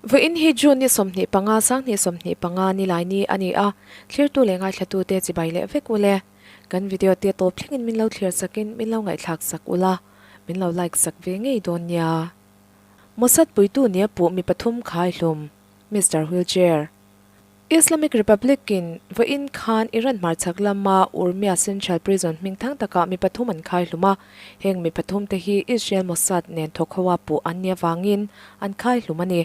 Vawiin hi June ni 25, 2025 ni lai ni a ni a, thlirtu leh ngaithlatute chibai leh vek ule. Kan video te tawp thlengin min lo thlir sakin min lo ngaihthlak sak ula, min lo like sak ve ngei dawn nia. Mossad puitu nia puh mi pathum khai hlum, Mister Wheelchair. Islamic Republic-in vawiin khan Iran hmarchhak lama Urmia Central Prison hming thang takah mi pathum an khai hlum a, heng mi pathum te hi Israel Mossad nen thawk ho a puh an nih avangin an khai hlum a ni.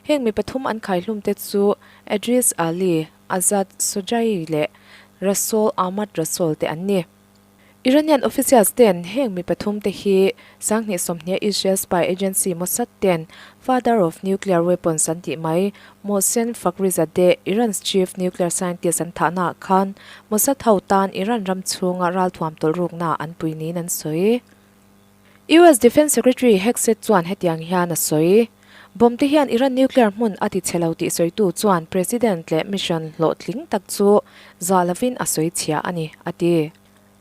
Heng mi pathum an khai hlum te chu Edris Ali, Azad Sojai leh Rasool Ahmad Rasool te an ni. Iranian officials ten heng mi pathum te hi 2020 Israel spy agency Mossad ten father of nuclear weapons an tih mai Mohsen Fakhrizadeh, Iran's chief nuclear scientist an thahna ah khan Mossad ho tan Iran ram chhunga ralthuam tawlh rukna an pui niin an sawi. US Defence Secretary Hegseth chuan hetiang hian a sawi, Bomb te hian Iran nuclear hmun a ti chhe lo tih sawitu chuan President leh mission hlawhtling tak chu zah lovin a sawi chhia a ni, a ti.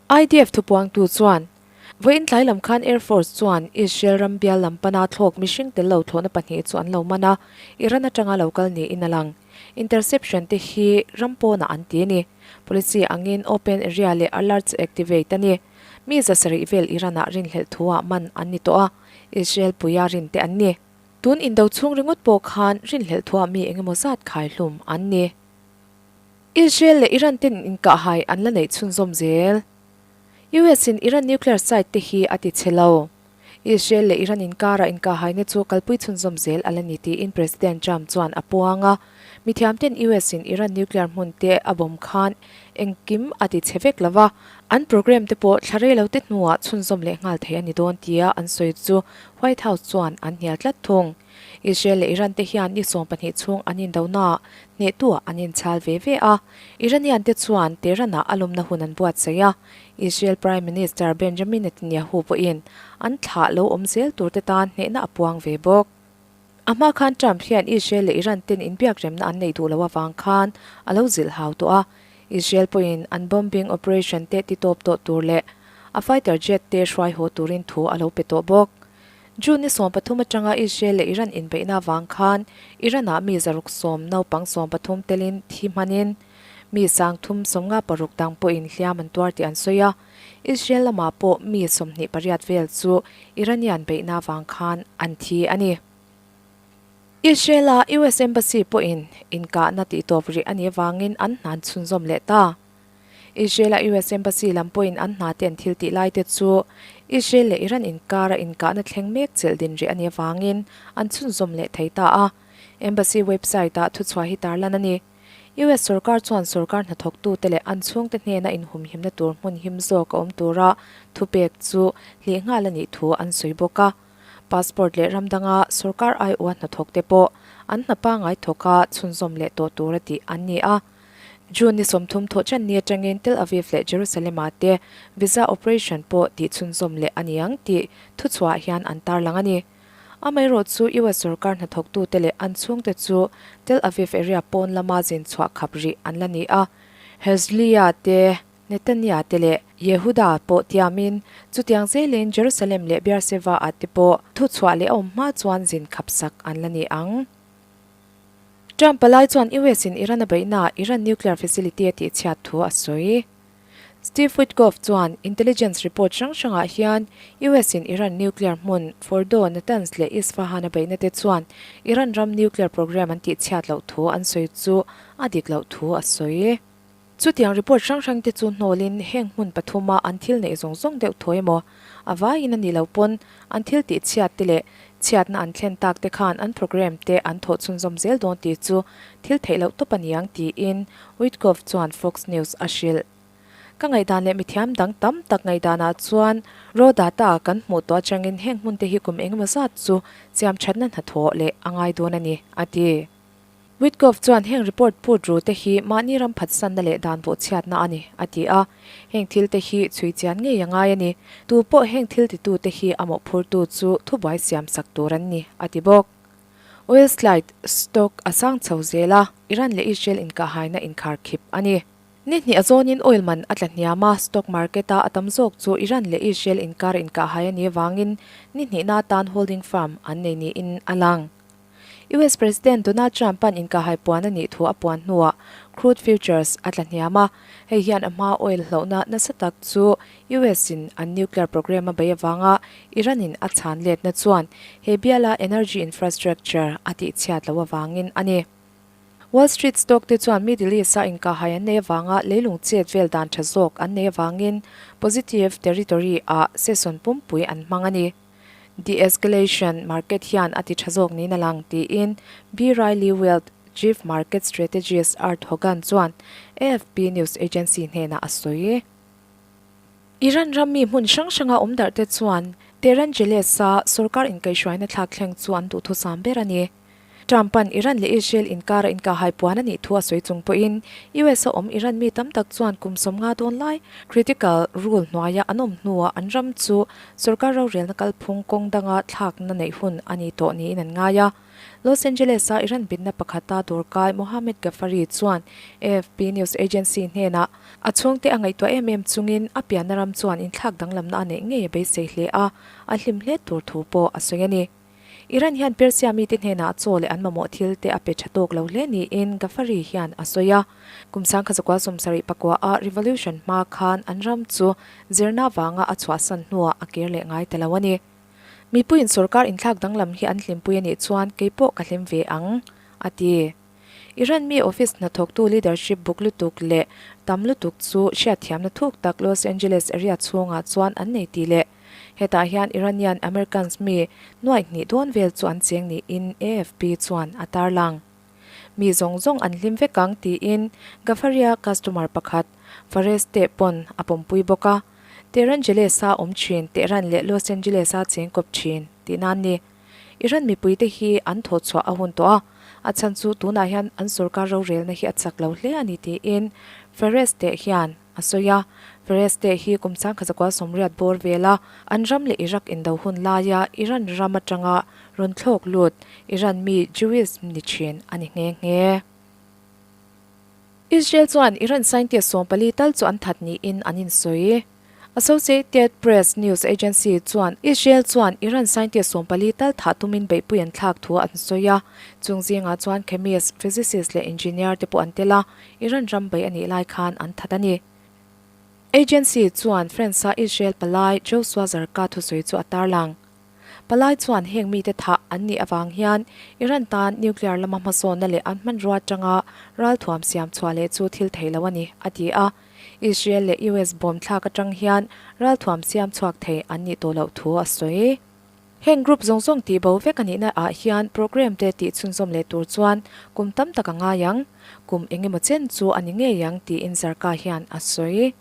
IDF thupuangtu chuan, Vawiin tlai lam khan Air Force chuan Israel ram bial lam pana thlawk mihring tel lo thlawhna pahnih chu an lo man a, Iran atanga lo kal niin a lang. Interception te hi ram pawnah an ti a ni. Policy angin open area leh alerts activate a ni. Mi zasarih vel Iran-ah rinhlelh thu-ah man an ni tawh a, Israel puia rin te an ni. Tun indo chhung ringawt pawh khan rinhlelh thu-ah mi engemaw zat khaihlum an ni. Israel leh Iran ten inkahhai an la neih chhunzawm zel. US-in Iran nuclear site te hi a ti chhe lo. Israel leh Iran inkara inkahhaina chu kalpui chhunzawm zel a la ni tiin President Trump chuan a puang a. Mithiamten US-in Iran nuclear hmun te a bawm khan engkim a ti chhe vek lo va, an program te pawh thla rei lo te hnuah chhunzawm leh nghal thei a ni dawn tia an sawi chu White House chuan an hnial tlat thung. Israel leh Iran te hian ni 12 chhung an indonaah hnehtuah an inchhal ve ve a, Iranian te chuan Tehran-ah a lawmna hun an buatsaih a, Israel Prime Minister Benjamin Netanyahu pawhin an thlah lo awm zel tur te tan hnehna a puang ve bawk. A hma khan Trump hian Israel leh Iran ten inbiakremna an neih duh loh avang khan a lo zilh hau tawh a, Israel pawhin an bombing operation te ti tawp tawh tur leh a fighter jet te hruai haw turin thu a lo pe tawh bawk. June ni 13 atanga Israel leh Iran inbeihna avang khan Iran-ah mi 610 naupang 13 telin thi hmanin mi 356 dang pawhin hliam an tuar tih an sawi a, Israel lamah pawh mi 28 vel chu Iranian beihna avang khan an thi a ni. Israel-a US Embassy pawhin inkahna tihtawp rih a nih avangin an hna an chhunzawm leh ta. Israel-a US Embassy lam pawhin an hna te an thil tih lai te chu Israel leh Iran inkara inkahna thleng mek chelh din rih a nih avangin an chhunzawm leh thei ta a, Embassy website-ah thuchhuah hi tarlan a ni. US sorkar chuan sorkar hnathawktute leh an chhungte hnena inhumhimna tur hmun him zawk a awm tura thupek chu hlih nghal a nih thu an sawi bawk a. Passport leh ram danga sorkar aiawha hnathawkte pawh an hna pangngai thawka chhunzawm leh tawh tura tih an ni a. June ni 30 thawhchan ni atangin Tel Aviv leh Jerusalem-ah te visa operation pawh tih chhunzawm leh a ni ang tih thuchhuah hian an tarlang a ni. Amaherawh chu US sorkar hnathawktute leh an chhungte chu Tel Aviv area pawn lama zin chhuah khap rih an la ni a. Herzliya te, Netanya te leh Yehuda pawh tiamin chutiang zelin Jerusalem leh Beersheva-ah te pawh thuchhuah leh a awm hma chuan zin khap sak an la ni ang. Trump palai chuan US-in Iran a beihnaah Iran nuclear facility a tihchhiat thu a sawi. Steve Witkoff chuan intelligence report hrang hrangah hian US-in Iran nuclear hmun Fordow, Natanz leh Isfahan a beihna te chuan Iran ram nuclear program an tihchhiat loh thu an sawi chu a dik loh thu a sawi. Chutiang report hrang hrang te chu hnawlin heng hmun pathuma an thil neih zawng zawng deuh thaw emaw a vaiin a nih loh pawn an thil tihchhiat te leh chhiatna an thlen tak te khan an program te an thawh chhunzawm zel dawn tih chu thil theih loh tawp a niang tiin Witkoff chuan Fox News a hrilh. Ka ngaihdan leh mithiam dang tam tak ngaihdanah chuan raw data kan hmuh tawh atangin heng hmun te hi kum engemaw zat chu siam thatna hnathawh leh a ngai dawn a ni, a ti. Witkoff chuan heng report phut ru te hi mahni ram phatsanna leh dan bawhchhiatna a ni, a ti a. Heng thil te hi chhui chian ngei a ngai a ni. Tu pawh heng thil titu te hi a mawhphurtu chu thubuai siam sak tur an ni, a ti bawk. Oil slide stock a sang chho zel a, Iran leh Israel inkahhaina inkhar khip a ni. Ni hnih a zawnin oil man a tla hniam a, stock market-a a tam zawk chu Iran leh Israel inkar inkahhai a nih avangin ni hnihna atan holding firm an nei niin a lang. US President Donald Trump-a'n inkahhai puan a nih thu a puan hnuah crude futures a tla hniam a, hei hian a hmaa oil hlohna nasa tak chu US-in an nuclear program a bei avanga Iran-in a chhan letna chuan he biala energy infrastructure a tihchhiat loh avangin a ni. Wall Street stock te chuan Middle East-a inkahhai an nei avanga leilung chet vel dan tha zawk an nei avangin positive territory-ah session pumpui an hmang a ni. De-escalation market hian a ti tha zawk niin a lang, tiin B. Riley Wealth Chief Market Strategist Art Hogan chuan AFP news agency hnenah a sawi. Iran ram mi hmun hrang hranga awm darh te chuan Tehran Jeles-a sorkar inkaihhruaina thlak thleng chu an duhthusam ber a ni. Trump-a'n Iran leh Israel inkara inkahhai puan a nih thu a sawi chung pawhin US-a awm Iran mi tam tak chuan kum 50 dawn lai critical rule hnuaia an awm hnuah an ram chu sorkar rorelna kalphung kawng danga thlakna neih hun a ni tawh niin an ngai a. Los Angeles-a Iran bitna pakhata dawrkai Mohammad Ghaffari chuan AFP news agency hnenah a chhungte a ngaihtuah em em chungin a pianna ram chuan inthlak danglamna a neih ngei a beisei hle a, a hlim hle tur thu pawh a sawi a ni. Iran hian Persia mite hnenah chaw leh an mamawh thil te a pe tha tawk lo hle niin Ghaffari hian a sawi a. Kum 1974 sawmsarih pakua-a revolution hma khan an ram chu zirna vanga a chhuahsan hnuah a kir leh ngai ta lo a ni. Mipuiin sorkar inthlak danglam hi an hlimpui a nih chuan kei pawh ka hlim ve ang, a ti. Iran mi office hnathawktu leadership buk lutuk leh tam lutuk chu hriatthiamna thuk tak Los Angeles area chhungah chuan an nei tih leh hetah hian Iranian Americans mi nuaih hnih dawn vel chu an cheng niin AFP chuan a tarlang. Mi zawng zawng an hlim vek ang tiin Ghafaria customer pakhat Faresteh pawn a pawmpui bawk a, Tehrangeles-a awm thin Tehran leh Los Angeles-a cheng kawp thin tihna an ni. Iran mipuite hi an thawhchhuah a hun tawh a, a chhan chu tunah hian an sorkar rorelna hi a chak lo hle a ni tiin Feresteh hian a sawi a. Feresteh hi kum 1980 bawr vela an ram leh Iraq indo hun laia Iran ram atanga rawn thlawk lut Iran mi Jewish ni thin a ni nghe nghe. Israel chuan Iran scientist 14 tal chu an that niin an insawi. Associated Press news agency chuan Israel chuan Iran scientist 14 tal thah tumin beihpui an thlak thu an sawi a, chung zingah chuan chemist, physicist leh engineer te pawh an tel a, Iran ram bei a nih lai khan an that a ni. Agency chuan France-a Israel palai Joshua Zarka thusawi chu a tarlang. Palai chuan heng mite thah an nih avang hian Iran tan nuclear lama hmasawnna leh an hmanrua atanga ralthuam siam chhuah leh chu thil thei lo a ni, a ti a. Israel leh US bawm thlak atang hian ralthuam siam chhuak thei an nih tawh loh thu a sawi. Heng group zawng zawng tih bo vek a nihna ah hian program te tih chhunzawm leh tur chuan kum tam tak a ngai ang, kum eng emaw chen chu a ni ngei ang tiin Zarka hian a sawi.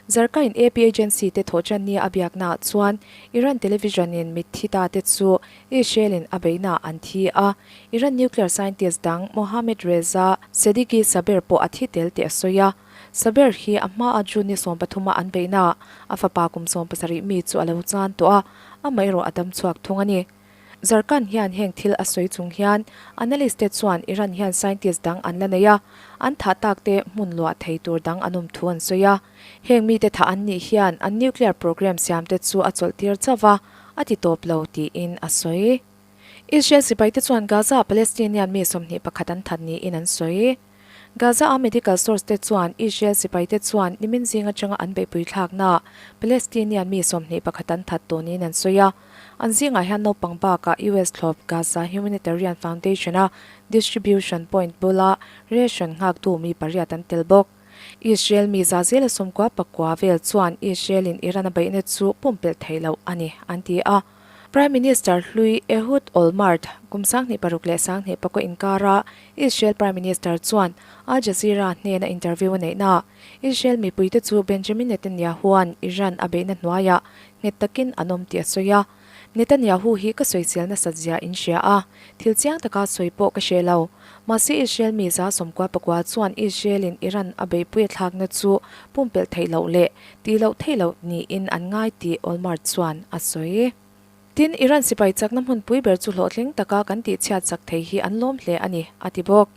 Zarka in AP agency te thawhchan nia a biakna ah chuan Iran television in mitthi ta te chu Israel in a beihna an thi a, Iran nuclear scientist dang Mohammad Reza Sedighi Saber pawh a thi tel tih a sawi a. Saber hi a hmaa June ni 13 a an beihna a fapa kum 17 mi chu a lo chan tawh a, amaherawh a dam chhuak thung a ni. Zarkhan hian heng thil a sawi chung hian analyst te chuan Iran hian scientist dang an la nei a, an thah tak te hmun luah thei tur dang an awm thu an sawi a. Heng mite thah an nih hian an nuclear program siam te chu a chawlh tir chauh a, a ti tawp lo tiin a sawi. Israel sipai te chuan Gaza-ah Palestinian mi 21 an that niin an sawi. Gaza-a medical source te chuan Israel sipaite chuan nimin zing atanga an beihpui thlaknaah Palestinian mi 21 an that tawh niin an sawi a. An zingah hian naupang bakah US thlawp Gaza Humanitarian Foundation-a distribution point bula ration nghaktu mi pariat an tel bawk. Israel mi za zela 99 vel chuan Israel-in Iran a beihna chu pumpelh theih loh a ni, an ti a. Prime Minister hlui Ehud Olmert kum 2006 leh 2009 inkara Israel Prime Minister chuan Al Jazeera hnena interview a neihnaah Israel mipuite chu Benjamin Netanyahu-a'n Iran a beihna hnuaiah nghet takin an awm tih a sawi a. Netanyahu hi ka sawisel nasat zia in hria a, thil chiang taka sawi pawh ka hre lo. Mahse Israel mi 99 chuan Israel-in Iran a beihpui a thlakna chu pumpelh theih loh leh tih loh theih loh niin an ngai tih Olmert chuan a sawi. Tin, Iran sipai chakna hmunpui ber chu hlawhtling taka kan tihchhiat chak thei hi an lawm hle a ni, a ti bawk.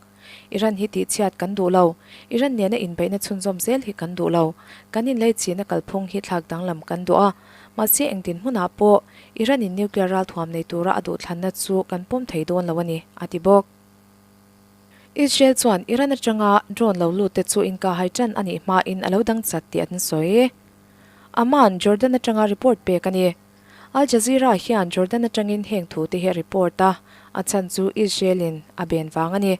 Iran hi tihchhiat kan duh lo. Iran nena inbeihna chhunzawm zel hi kan duh lo. Kan inleichihna kalphung hi thlak danglam kan duh a. Mahse engtin hmunah pawh Iran-in nuclear ralthuam nei tura a duhthlanna chu kan pawm thei dawn lo a ni, a ti bawk. Israel chuan Iran atanga drone lo lut te chu inkahhai tan a nih hmain a lo dang chat tih an sawi. Amman, Jordan atanga report pek a ni. Al Jazeera hian Jordan atangin heng thu te hi a report a, a chhan chu Israel-in a ben vang a ni.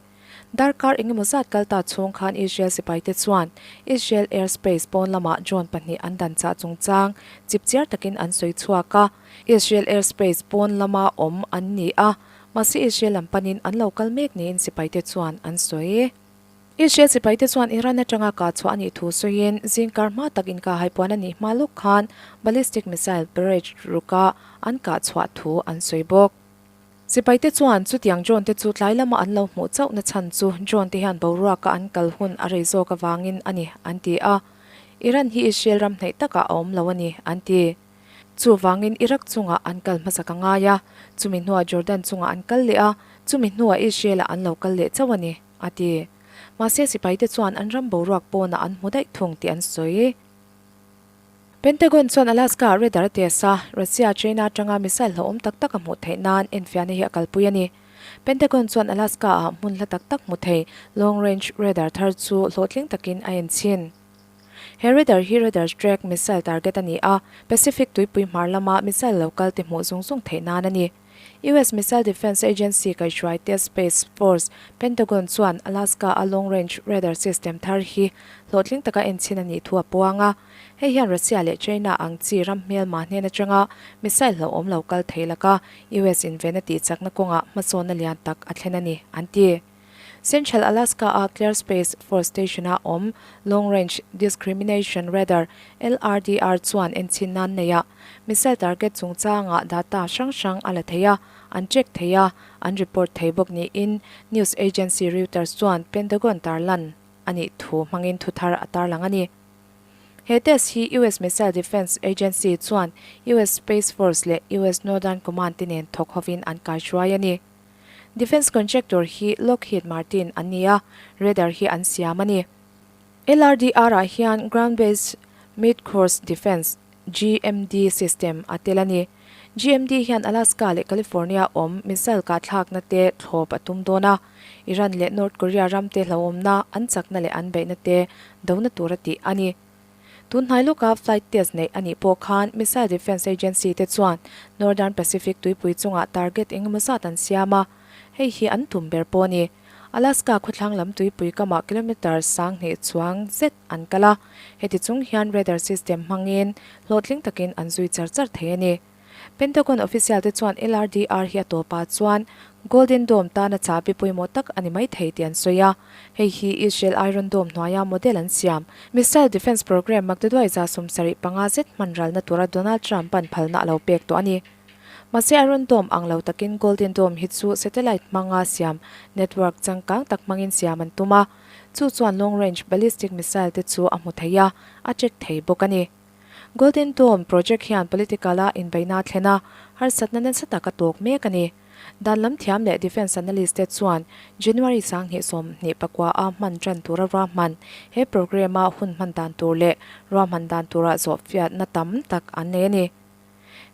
Darkar engemaw zat kal ta chhung khan Israel sipaite chuan Israel airspace pawn lamah drone pahnih an dan chah chungchang chipchiar takin an sawi chhuak a. Israel airspace pawn lama awm an ni a, mahse Israel lam panin an lo kal mek niin sipaite chuan an sawi. Israel sipaite chuan Iran atanga kah chhuah a nih thu sawiin zingkar hma tak inkahhai puan a nih hma lawk khan ballistic missile barrage ruka an kah chhuah thu an sawi bawk. Sipaite chuan chutiang drone te chu tlai lama an lo hmuh chauhna chhan chu drone te hian boruaka an kal hun a rei zawk avangin a ni an ti a, Iran hi Israel ram hnaih takah a awm lo a ni an ti. Chuvangin Iraq chungah an kal hmasak a ngai a, chumi hnuah Jordan chungah an kal leh a, chumi hnuah Israel-ah an lo kal leh chauh a ni, a ti. Mahse sipaite chuan an ram boruak pawnah an hmu daih thung tih an sawi. Pentagon chuan Alaska-ah radar a test a, Russia, China atanga missile hlauhawm tak tak a hmuh theih nan enfiahna hi a kalpui a ni. Pentagon chuan Alaska-ah hmun hla tak tak hmu thei long range radar thar chu hlawhtling takin a enchhin. He radar hi radar track missile target a ni a, Pacific tuipui hmar lama missile lo kal te hmuh zung zung theih nan a ni. US Missile Defense Agency kaihhruaite Space Force, Pentagon chuan Alaska-a long range radar system thar hi hlawhtling taka enchhin a nih thu a puang a. Hei hian Russia leh China ang chi ram hmelma hnen atanga missile hlauhawm lo kal thei laka US inven a tihchakna kawngah hmasawnna lian tak a thlen a ni, an ti. Central Alaska-a Clear Space Force Station-a awm Long Range Discrimination Radar, LRDR, chuan enchhin nan nei a, missile target chungchangah data hrang hrang a la thei a, an check thei a, an report thei bawk niin news agency Reuters chuan Pentagon tarlan a nih thu hmangin thuthar a tarlang a ni. He test hi US Missile Defense Agency chuan US Space Force leh US Northern Command te nen thawk hovin an kaihruai a ni. Defence contractor hi Lockheed Martin an ni a, radar hi an siam a ni. LRDR ah hian Ground Based Mid Course Defence, GMD, system a tel a ni. GMD hian Alaska leh California awm missile kahthlakna te thlawp a tum dawn a, Iran leh North Korea ram te hlauhawmna, an chakna leh an beihna te dona tura tih a ni. Tun hnai lawka flight test neih a nih pawh khan Missile Defense Agency te chuan Northern Pacific tuipui chungah target engemaw zat an siam a, hei hi an tum ber pawh a ni. Alaska khawthlang lam tuipui kamah kilometre 2000 chuang zet an kal a, heti chung hian radar system hmangin hlawhtling takin an zui char char thei a ni. Pentagon official te chuan LRDR hi a tawpah chuan Golden Dome tana chahbi pawimawh tak a ni mai thei tih an sawi a. Hei hi Israel Iron Dome hnuaia model an siam, missile defence program maktaduai 75 zet hman ralna tura Donald Trump-a'n phalna a lo pek tawh a ni. Mahse Iron Dome ang lo takin Golden Dome hi chu satellite hmanga siam network changkang tak hmangin siam an tum a, chu chuan long range ballistic missile te chu a hmu thei a, a check thei bawk a ni. Golden Dome project hian political-a inbeihna a thlen a, harsatna nasa tak a tawk mek a ni. Dan lam thiam leh defence analyst te chuan January 2024-a hman tan tura ruahman he programme-a hun hman dan tur leh ruahman dan tura zawhfiahna tam tak an nei a ni.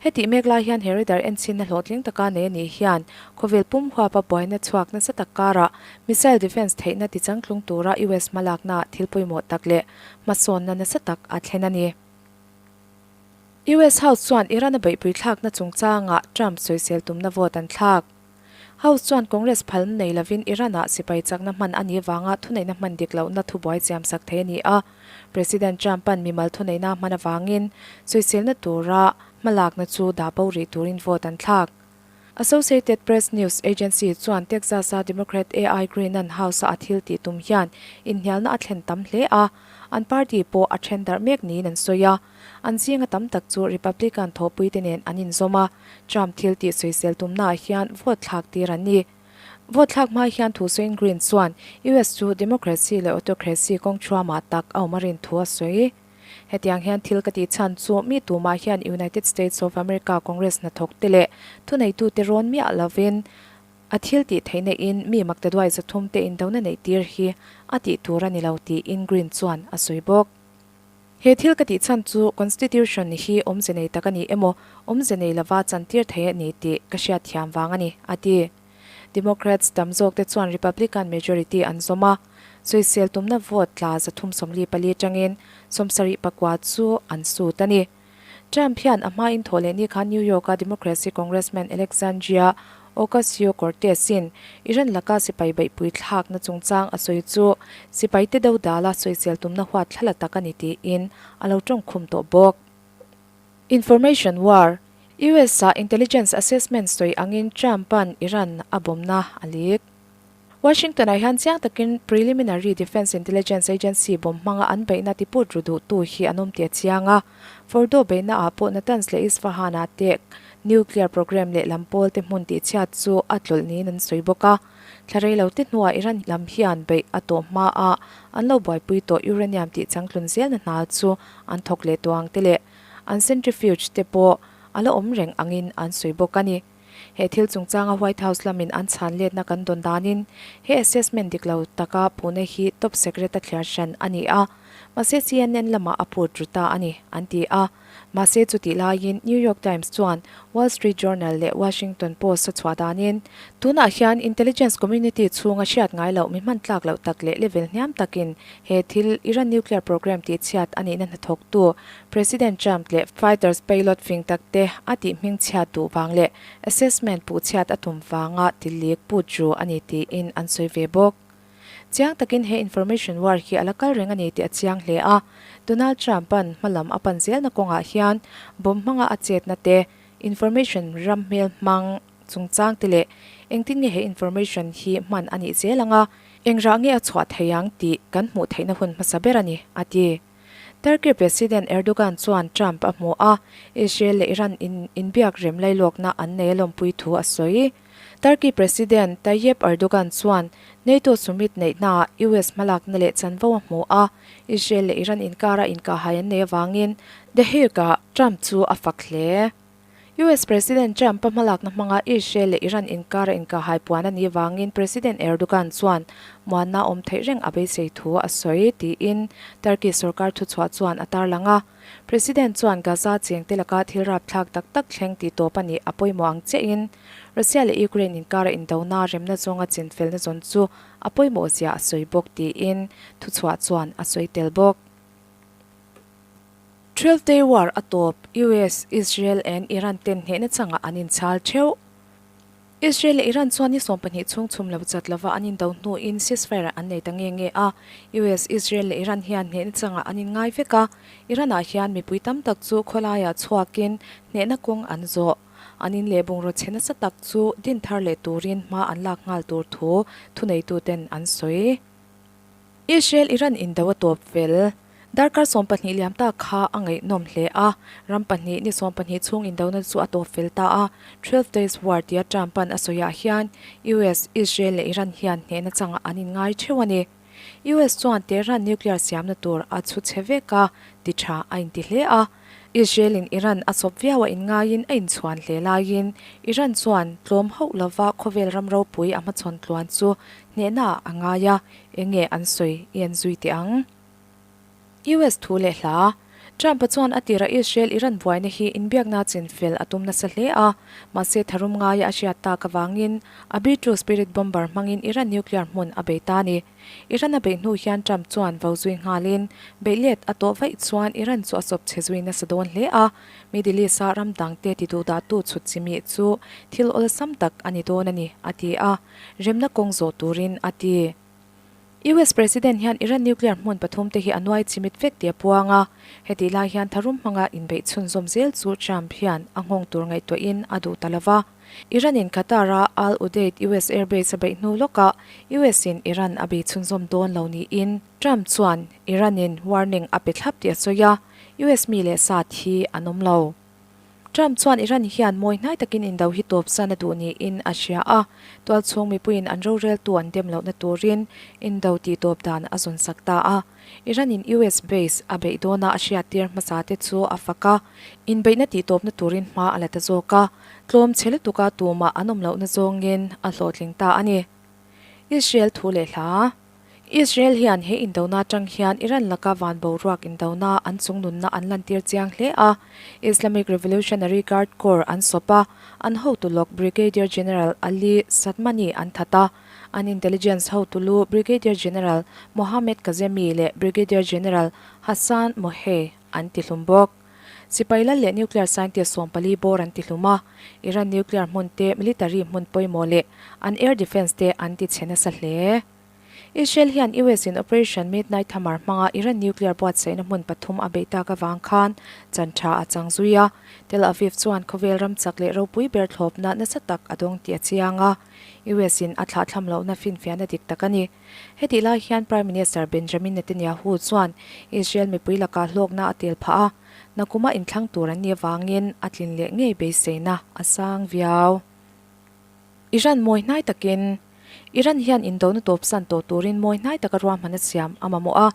Hetih mek lai hian he radar enchhinna hlawhtling taka nei a nih hian khawvel pum huapa buaina chhuak nasa tak karah missile defence theihna tichangtlung tura US hmalaknaah thil pawimawh tak leh hmasawnna nasa tak a thlen a ni. US House chuan Iran a beihpui thlakna chungchangah Trump sawisel tumna vote an thlak. House chuan Congress phalna nei lovin Iran-ah sipai chakna hman a nih vanga thuneihna hman dik lohna thubuai chiamsak thei a ni a. President Trump-a'n mimal thuneihna a hman avangin sawiselna tura hmalakna chu dah bo rih turin vote an thlak. Associated Press news agency chuan Texas-a Democrat AI Green-a'n House-a a thil tih tum hian inhnialna a thlen tam hle a, an party pawh a then darh mek niin an sawi a. An zinga tam tak chu Republican thawhpuite nen an inzawm a, Trump thil tih sawisel tumnaah hian vote thlak tir an ni. Vote thlak hma hian thusawiin Green chuan US chu democracy leh autocracy kawng thuamah tak a awm a rin thu a sawi. Hetiang hian thil ka tih chhan chu mi tumah hian United States of America Congress hnathawk te leh thuneitute rawn miah lovin a thil tih theihna in mi maktaduai 300 te indona neih tir hi a tih tur a ni lo tiin Green chuan a sawi bawk. He thil ka tih chhan chu Constitution hi awmze nei tak a ni emaw, awmze nei lova chantir thei a ni tih ka hriatthiam vang a ni, a ti. Democrats tam zawkte chuan Republican majority an zawm a, sawisel tumna vote tla 344 atangin 74 chu an sut a ni. Trump hian a hmain thawh leh ni khan New York-a Democracy Congressman Alexandria Ocasio-Cortez-in Iran laka sipai beihpui thlakna chungchang a sawi chu sipaite dodala sawisel tumna huat thlala tak a ni tiin a lo tawngkhum tawh bawk. Information War, US-a intelligence assessment sawi angin Trump-a'n Iran a bawmna a leak. Washington-ah hian chiang takin Preliminary Defense Intelligence Agency bawm hmanga an beihna tiput ru duhtu hi an awm tih a chiang a. Fordow beihnaah pawh Natanz leh Isfahan-ah te nuclear program leh lam pawl te hmun tihchhiat chu a tlawlh niin an sawi bawk a. Thla rei lo te hnuah Iran lam hian beih a tawh hmaah an lo buaipui tawh uranium tih changtlun zelna hna chu an thawk leh tawh ang te leh an centrifuge te pawh a la awm reng angin an sawi bawk a ni. He thil chungchanga White House lamin an chhan letna kan dawn danin he assessment dik lo taka puhna hi top secret a thliar hran a ni a, mahse CNN lamah a put ru ta a ni, an ti a. Mahse chutih laiin New York Times chuan Wall Street Journal leh Washington Post a chhuah danin tunah hian intelligence community chhunga hriat ngai loh mi hman tlak loh tak leh level hniam takin he thil Iran nuclear program tihchhiat a nihna hnathawktu President Trump leh fighters pilot fing tak te a tih hmingchhiat duh vang leh assessment puhchhiat a tum vanga tilik put ru a ni tiin an sawi ve bawk. Chiang takin he information war hi a la kal reng a ni tih a chiang hle a, Donald Trump-a'n hmalam a pan zelna kawngah hian bomb hmanga a chetna te, information ram hmel hmang chungchang te leh engtin nge he information hi hman a nih zel anga engrah nge a chhuah thei ang tih kan hmuh theihna hun hmasa ber a ni, a ti. Turkey President Erdogan chuan Trump a hmu a, Israel leh Iran in inbiak rem lailawkna an nei a lawmpui thu a sawi. Turkey President Tayyip Erdogan chuan NATO summit neihnaah US hmalakna leh chanvo a hmu a, Israel leh Iran inkara inkahhai an nei avangin The Hague-ah Trump chu a fak hle. US President Trump-a hmalakna hmanga Israel leh Iran inkara inkahhai puan a nih vangin President Erdogan chuan muanna awm theih reng a beisei thu a sawi, tiin Turkey sorkar thuchhuah chuan a tarlang a. President chuan Gaza chengte laka thil rapthlak tak tak thleng tih tawp a nih a pawimawh ang chiahin Russia leh Ukraine inkara indona remna zawnga chinfelna zawn chu a pawimawh zia a sawi bawk, tiin thuchhuah chuan a sawi tel bawk. Twelve Day War a tawp, US, Israel and Iran ten hnehna changah an inchhal theuh. Israel leh Iran chuan ni 20 chhung chhum lo chat lova an indo hnuin ceasefire an nei ta nge nge a. US, Israel leh Iran hian hnehna changah an inngai vek a. Iran-ah hian mipui tam tak chu khawlaiah chhuakin hnehna kawng an zawh. An in leh bungraw chhe nasa tak chu din thar leh turin hma an lak nghal tur thu thuneituten an sawi. Israel Iran indo a tawp fel. Darkar 12 liam ta kha a ngaihnawm hle a, ram pahnih ni 12 chhung indona chu a tawp fel ta a. Twelve Days War tia Trump-a'n a sawiah hian US, Israel leh Iran hian hnehna changah an inngai theuh a ni. US chuan Tehran nuclear siamna tur a chhu chhe vek a, ti tha a inti hle a. Israel-in Iran a sawp viau a inngaiin a inchhuan hle laiin Iran chuan tlawm hauh lova khawvel ram ropui a hmachhawn tluan chu hnehnaah a ngai a, enge an sawi i en zui teh ang? US thu leh hla. Trump-a chuan a tira Israel-Iran buaina hi inbiakna chinfel a tum nasa hle a, mahse tharum ngaia a hriat tak avangin a B-2 Spirit bomber hmangin Iran nuclear hmun a bei ta a ni. Iran a beih hnu hian Trump chuan vo zui nghalin beih let a tawh vaih chuan Iran chu a sawp chhe zui nasa dawn hle a, Middle East-a ram dangte tiduhdahtu chhut chimih chu thil awlsam tak a ni dawn a ni, a ti a, remna kawng zawh turin a ti. US President hian Iran nuclear hmun pathum te hi a nuai chimit vek tih a puang a, hetih lai hian tharum hmanga inbeih chhunzawm zel chu Trump hian a nghawng tur ngaihtuahin a duh ta lo va. Iran in Qatar-a Al Udeid US airbase a beih hnu lawkah US in Iran a bei chhunzawm dawn lo niin Trump chuan Iran in warning a pe thlap tih a sawi a, US mi leh sa thi an awm lo. Trump chuan Iran hian mawi hnai takin indo hi tawpsan a duh niin a hria a, tualchhung mipuiin an roreltu an dem lohna turin indo tih tawp dan a zawn sak ta a. Iran-in US base a beih dawna a hriattir hmasa te chu a fak a, inbeihna tih tawpna turin hma a la ta zawk a, tlawm chhe lutuka tumah an awm lohna zawngin a hlawhtling ta a ni. Israel thu leh hla. Israel hian he indona atang hian Iran laka van boruak indona an chungnunna an lantir chiang hle a. Islamic Revolutionary Guard Corps an sawp a, an hotu lawk Brigadier General Ali Shadmani an that a. An intelligence hotu lu Brigadier General Mohammed Kazemi leh Brigadier General Hassan Mohei an tihlum bawk. Sipai lal leh nuclear scientist 14 bawr an tihlum a, Iran nuclear hmun te, military hmun pawimawh leh an air defence te an tichhe nasa hle. Israel hian US in Operation Midnight Hammer hmanga Iran nuclear buatsaihna hmun pathum a beih tak avang khan chan tha a chang zui a, Tel Aviv chuan khawvel ram chak leh ropui ber thlawpna nasa tak a dawng tih a chiang a, US in a thlahthlam lohna finfiahna dik tak a ni. Hetih lai hian Prime Minister Benjamin Netanyahu chuan Israel mipui lakah hlawkna a tel phah a, nakuma inthlang tur an nih avangin a tlin leh ngei beiseina a sang viau. Iran mawi hnai takin Iran hian indona tawpsan tawh turin mawi hnai taka ruahman a siam a mamawh a,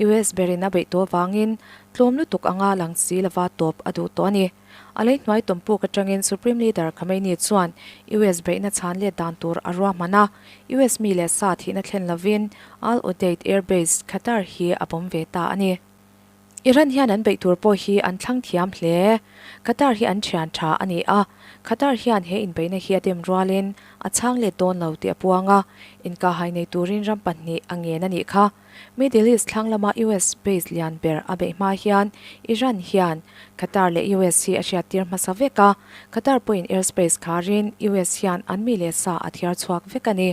US berin a beih tawh avangin tlawm lutuk anga lang si lova tawp a duh tawh a ni. A lei hnuai tawmpuk atangin Supreme Leader Khamenei chuan US beihna chhan let dan tur a ruahman a, US mi leh sa thihna thlen lovin Al Udeid Air Base, Qatar hi a bawm ve ta a ni. Iran hian an beih tur pawh hi an thlang thiam hle. Qatar hi an thian tha a ni a, Qatar hian he inbeihna hi a dem rualin a chhang let dawn lo tih a puang a, inkahhai nei turin ram pahnih a ngen a nih kha. Middle East thlang lama US base lian ber a beih hma hian Iran hian Qatar leh US hi a hriattir hmasa vek a, Qatar pawhin airspace kharin US hian an mi leh sa a thiar chhuak vek a ni.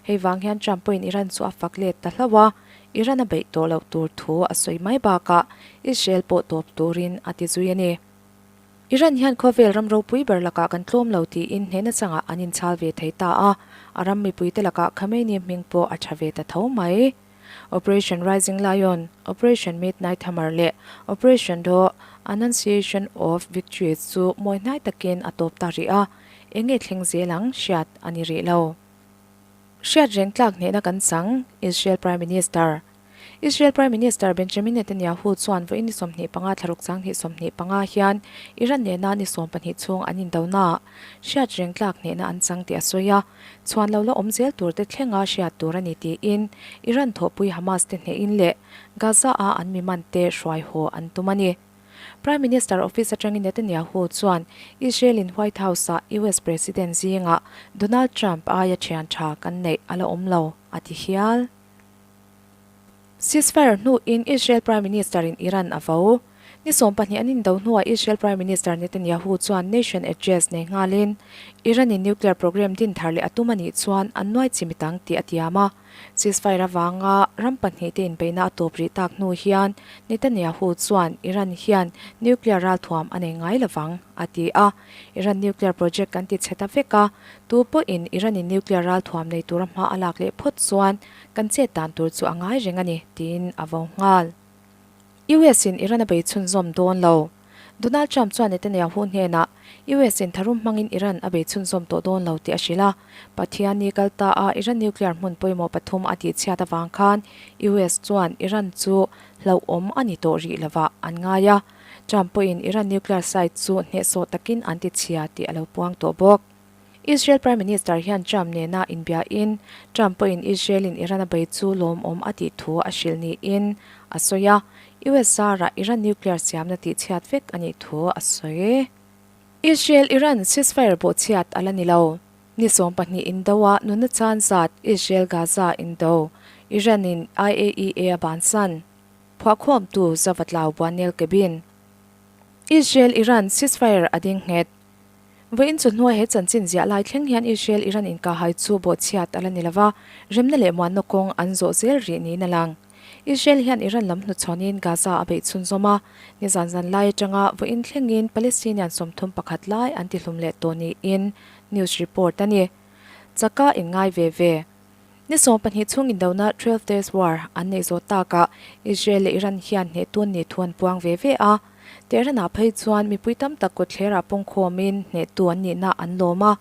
Hei vang hian Trump pawhin Iran chu a fak let ta hlauh a, Iran a beih tawh loh tur thu a sawi mai bakah Israel pawh tawp turin a ti zui a ni. Iran hian khawvel ram ropui ber lakah kan tlawm lo tiin hnehna changah an inchhal ve thei ta a, a ram mipuite lakah Khamenei hming pawh a tha ve ta tho mai. Operation Rising Lion, Operation Midnight Hammer leh Operation The Annunciation of Victory chu mawi hnai takin a tawp ta rih a, eng nge thleng zel ang hriat a ni rih lo. Hriat reng tlak hnehna kan chang, Israel Prime Minister. Israel Prime Minister Benjamin Netanyahu chuan vawiin ni 25 thlaruk chang hnih 25 hian Iran nena ni 12 chhung an indonaah hriat reng tlak hnehna an chang tih a sawi a, chhuan lo la awm zel tur te thlenga hriat tur a ni tiin Iran thawhpui Hamas te hnehin leh Gaza-a an mi man te hruai haw an tum a ni. Prime Minister office atangin Netanyahu chuan Israel-in White House-ah US President zingah Donald Trump aia thian tha kan neih a la awm lo a ti hial. Ceasefire hnuin Israel Prime Minister-in Iran a vo. Ni 12 an indo hnuah Israel Prime Minister Netanyahu chuan nation address nei nghalin Iran-in nuclear program din thar leh a tum a nih chuan an nuai chimit ang tih a tiam a. Ceasefire avanga ram pahnihte inbeihna a tawp rih tak hnu hian Netanyahu chuan Iran hian nuclear ralthuam a nei ngai lovang a ti a. Iran nuclear project kan ti chhe ta vek a, tu pawhin Iran-in nuclear ralthuam nei tura hma a lak leh phawt chuan Kan chet dan tur chu a ngai reng a ni, tiin a vo nghal. US in Iran a bei chhunzawm dawn lo. Donald Trump chuan Netanyahu hnenah US in tharum hmangin Iran a bei chhunzawm tawh dawn lo tih a hrilh a. Pathianni kal ta a Iran nuclear hmun pawimawh pathum a tihchhiat avang khan US chuan Iran chu hlauhawm a ni tawh rih lovah an ngai a. Trump pawhin Iran nuclear site chu hnehsawh takin an tichhia tih a lo puang tawh bawk. Israel Prime Minister hian Trump nena inbiain, Trump pawhin Israel-in Iran a bei chu lawmawm a tih thu a hrilh niin a sawi a, US zarah Iran nuclear siamna tihchhiat vek a nih thu a sawi. Israel-Iran ceasefire bawhchhiat a la ni lo. Ni 12 indo a nunna chan zat Israel-Gaza indo, Iran-in IAEA a bansan. Phuahkhawmtu Zavatlau Buanel Cabin. Israel-Iran ceasefire a ding nghet. Vawiin chu hnuai he chanchin ziah lai thleng hian Israel-Iran inkahhai chu bawhchhiat a la ni lova, remna leh muanna kawng an zawh zel rih niin a lang. Israel hian Iran lam hnuchhawnin Gaza a beih chhunzawm a, nizan zan lai atanga vawiin thlengin Palestinian 31 lai an tihlum leh tawh niin news report a ni. Chaka inngai ve ve. Ni 12 chhung indona Twelve Days War an neih zawh takah Israel leh Iran hian hnehtu an nih thu an puang ve ve a. Tehran-ah phei chuan mipui tam tak kawtthlerah pawngkhawmin hnehtu an nihna an lawm a.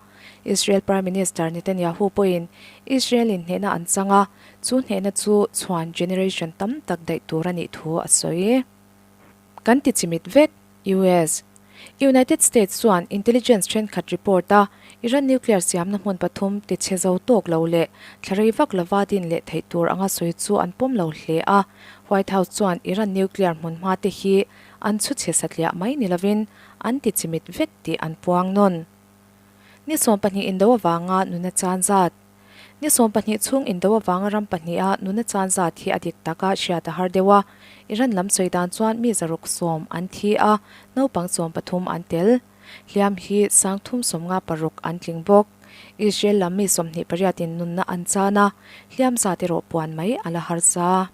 Israel Prime Minister Netanyahu pawhin Israel-in hnehna an chang a, chu hnehna chu chhuan generation tam tak daih tur a nih thu a sawi. Kan ti chimit vek, US. United States chuan intelligence thenkhat report a Iran nuclear siamna hmun pathum tichhe zo tawk lo leh thla rei vak lova din leh theih tur anga sawi chu an pawm lo hle a. White House chuan Iran nuclear hmunhma te hi an chhu chhe satliah mai ni lovin an ti chimit vek tih an puang nawn. Ni 12 indo avanga nuna chan zat. Ni 12 chhung indo avanga ram pahniha nuna chan zat hi a dik taka hriat a har deuh a. Iran lam sawi dan chuan mi 610 an thi a, naupang 13 an tel. Hliam hi 356 an tling bawk. Israel lam mi 28 in nunna an chan a, hliam zat erawh puan mai a la harsa.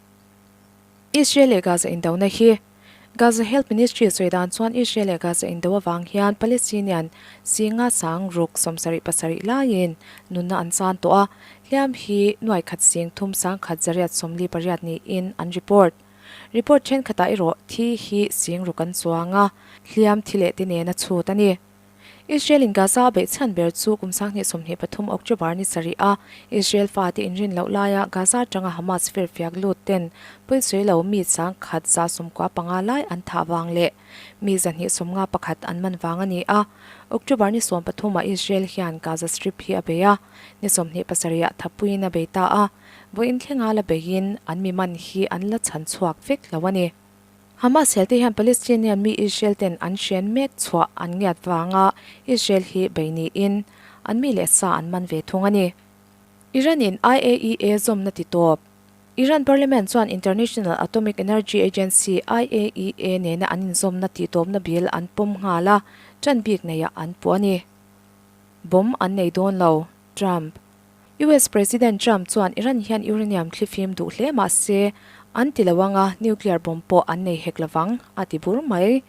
Israel leh Gaza indona hi Gaza Health Ministry sawi dan chuan Israel leh Gaza indo avang hian Palestinian singa 677 laiin nunna an chan tawh a, hliam hi nuaikhat sing thum 1148 niin an report. Report thenkhatah erawh thi hi 6,000 an chuang a, hliam thi leh te nena chhut a ni. Israel in Gaza a beih chhan ber chu kum 2023 October ni sarih a Israel fate inrin loh laia Gaza atanga Hamas firfiak lut ten pawisawi lo mi 1195 lai an thah vang leh mi 251 an man vang a ni a. October ni 13 ah Israel hian Gaza Strip hi a bei a, ni 27 ah thapuiin a bei ta a, vawiin thlenga la beiin an mi man hi an la chhan chhuak vek lo a ni. Hamas helte hian Palestinian mi Israel ten an hren mek chhuah an ngiat vanga Israel hi bei niin an mi leh sa an man ve thung a ni. Iran in IAEA zawmna ti tawp. Iran Parliament chuan International Atomic Energy Agency, IAEA, nena an inzawmna tihtawpna bill an pawm nghal a, ṭan bik neiah an puh a ni. Bomb an nei dawn lo, Trump. US President Trump chuan Iran hian uranium thlifim duh hle mah se, an ti lo anga nuclear bomb pawh an nei hek lovang, a ti bur mai.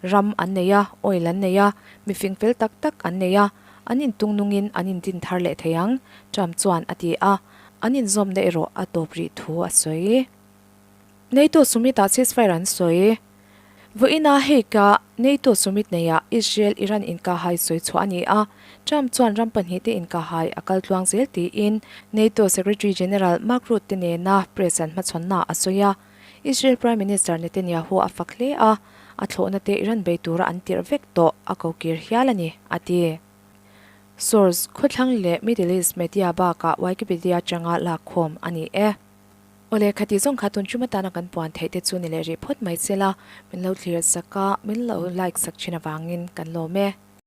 Ram an nei a, oil an nei a, mifing fel tak tak an nei a, an intung nungin an indin thar leh thei ang, Trump chuan a ti a, an inzawmna erawh a tawp rih thu a sawi. NATO summit-ah ceasefire an sawi. Vawiina Hague-a NATO summit neiah Israel-Iran inkahhai sawi chhuah a ni a, Trump chuan ram pahnihte inkahhai a kal tluang zel tiin NATO Secretary General Mark Rutte nena press an hmachhawnna a sawi a. Israel Prime Minister Netanyahu a fak hle a, a thlawhna te Iran bei tura an tirh vek tawh a kokir hial a ni, a ti. Source, Khawthlang leh Middle East media bakah Wikipedia atanga lakkhawm a ni e. Awle, khati zawng kha tun tum atana kan puan theih te chu ni leh rih phawt mai se la, min lo thlir sak a, min lo like sak thin avangin kan lawm e.